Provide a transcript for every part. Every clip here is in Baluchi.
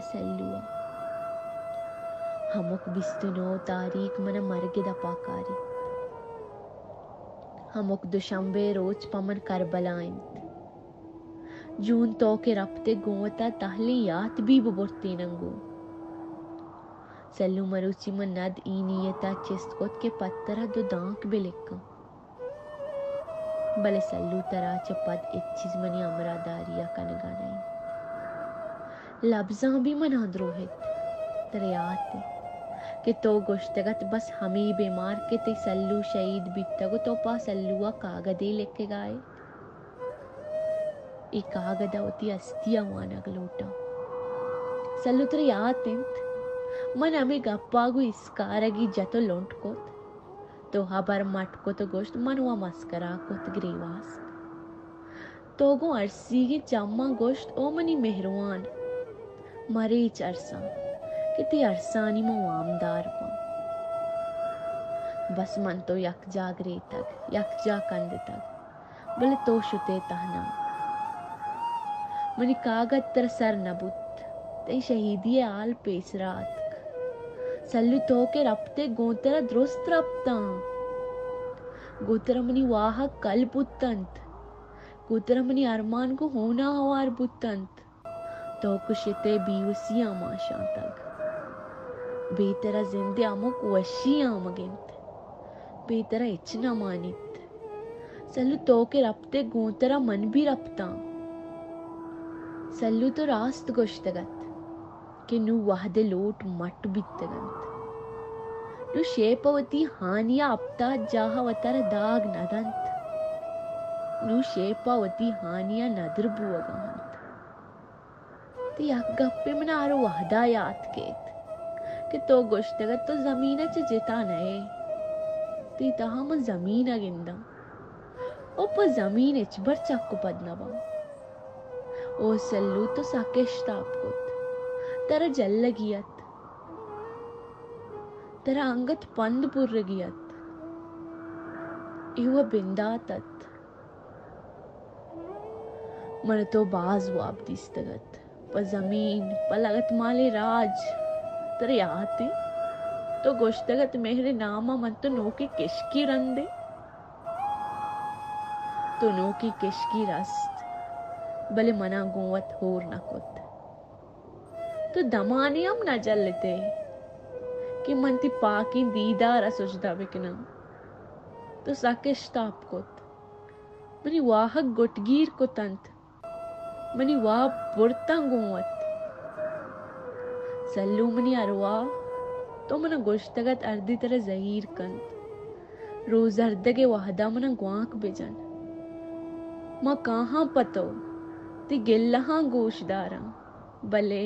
سلو ءَ۔ ہمک بیست ءُ نو تاریخ من ءَ مرگ ءِ دپا کاری۔ ہمک دوشنبے روچ پہ من کربلا انت۔ جون تو کہ رپت ئے گوں وتا تہلیں یات بی ببرتیناں گوں۔ سلو مروچی من ند ای نیت ءَ چست کت کہ پہ ترا دو دانک بہ لکاں۔ بلے سلو، ترا چہ پد ہچ چیز منی ہمراہداری ءَ کنگ ءَ نہ انت۔ لبزاں بھی من ءَ دروہت۔ ترا یات انت کہ تو گوشتگ ات، بس ہمے بیمار کہ تئی سلو شہید بیتگ ءُ تو پہ سلو ءَ کاگدے لکگ ءَ ئے۔ اے کاگد ءَ وتی ہستی ءَ وانگ لوٹاں۔ سلو، ترا یات انت، من ہمے گپ ءَ گوں اسکارگی جت ءُ لنٹ کت۔ تو ہبر مٹ کت ءُ گوشت، من وا مسکرا کت گریواست۔ تو گوں ارسیگیں چماں گوشت، او منی مہروان، مریچ ارساں کہ تئی ارسانی من وامدار باں۔ بس من تو یکجا گریتگ، یکجا کندتگ، بلے تو شت ئے تہنا۔ منی کاگد ترا سر نہ بوت، تئی شہیدی ءِ ہال پیسرا اتک۔ سلو، تو کہ رپت ئے گوں ترا درست رپتاں۔ گوں ترا منی واہگ کل بوت انت۔ گوں ترا منی ارمان گوں ہونا ہوار بوت انت۔ تو کشت ئے بیوسی آماشانتگ۔ بے ترا زند ءِ ہمک وشی آمگ انت۔ بے ترا ہچ نہ مانیت۔ سلو، تو کہ رپت ئے گوں ترا من بھی رپتاں۔ سلو، تو راست گوشتگ ات کہ نوں وہد ءِ لوٹ مٹ بیتگ انت۔ نوں شے پہ وتی ہانی ءَ ہپتاد جاہ ءَ وتارا داگ نہ دنت۔ نوں شے پہ وتی ہانی ءَ ندر بوگ ءَ انت۔ تئی یک گپے من ءَ ہر وہدا یات کیت کہ تو گوشتگ ات، تو زمین ءَ چہ جتا نہ ئے۔ تئی تہا من زمین ءَ گنداں۔ او پہ زمین ہچبر چک ءُ پد نہ باں۔ او سلو، تو سک اشتاپ کت۔ ترا جلگی ات۔ ترا انگت پند پرگی ات۔ اے وَ بندات ات۔ من ءَ تو باز واب دیستگ ات۔ پہ زمین، پہ لگتمالیں راج۔ ترا یات انت؟ تو گوشتگ ات، مہر ءِ نام ءَ من تو نوکیں کشکے رند ایں۔ تو نوکیں کشکے رست، بلے من ءَ گوں وت ہور نہ کت۔ تو دمانے ہم نہ جلت ئے کہ من تئی پاکیں دیدار ءَ سجدہ بکناں۔ تو سک اشتاپ کت۔ منی واہگ گٹگیر کت انت۔ منی واب برتاں گوں وت۔ سلو منی ارواہ، تو من ءَ گوشتگ ات ہردی ترا زہیر کنت۔ روزردگ ءِ وہد ءَ من ءَ گوانک بجن۔ ما کاہاں پہ تو، تئی گلہاں گوش داراں۔ بلے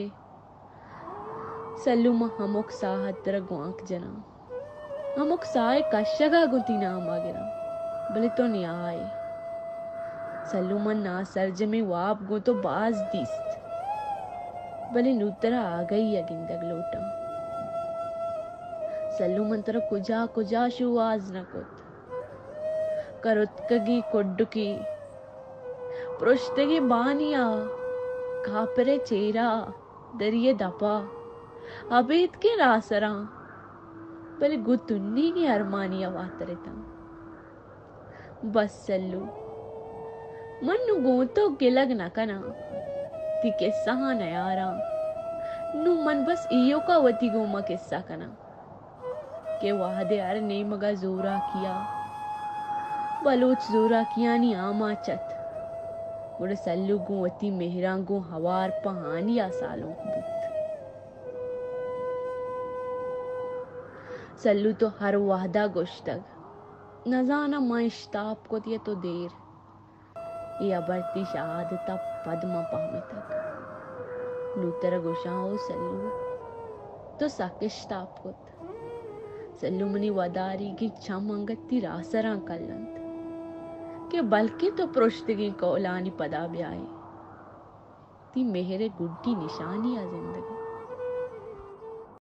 سلو، من ہمک ساہت ترا گوانک جناں۔ ہمک ساہ ءِ کشگ ءَ گوں تئی نام ءَ گراں، بلے تو نیائے۔ سلو، من ناسرجمیں واب گوں تو باز دیست، بلے نوں ترا آگہی ءَ گندگ لوٹاں۔ سلو، من ترا کجا کجا شوہاز نہ کت۔ کرتکگیں کڈکے، پرشتگیں بانی ءَ، کاپر ءِ چیرا، دری ءِ دپا، ابیتکیں راہسراں، بلے گوں تنیگیں ارمانی ءَ واتر اتاں۔ بس سلو، من نوں گوں تو گلگ نہ کناں، تئی کسہاں نیاراں۔ نوں من بس ایوکا وتی گوما کسہ کناں کہ وہدے ہر نیمگا زوراکیا، بلوچ زوراکیانی آماچ ات، گڑا سلو گوں وتی مہراں گوں ہوار پہ ہانیا سالونک بوت۔ سلو تو ہر وہدا گوشتگ، نزاناں من اشتاپ کت یا تو دیر۔ اے ہبر تئی شہادت ءَ پد من پہمتگ۔ نوں ترا گوشاں او سلو، تو سک اشتاپ کت۔ سلو منی وداریگیں چم انگت تئی راہسراں کل انت کہ بلکیں تو پرشتگیں کولانی پدا بیائے۔ تئی مہر ءِ گڈی نشانی ءَ زندگ ءَ۔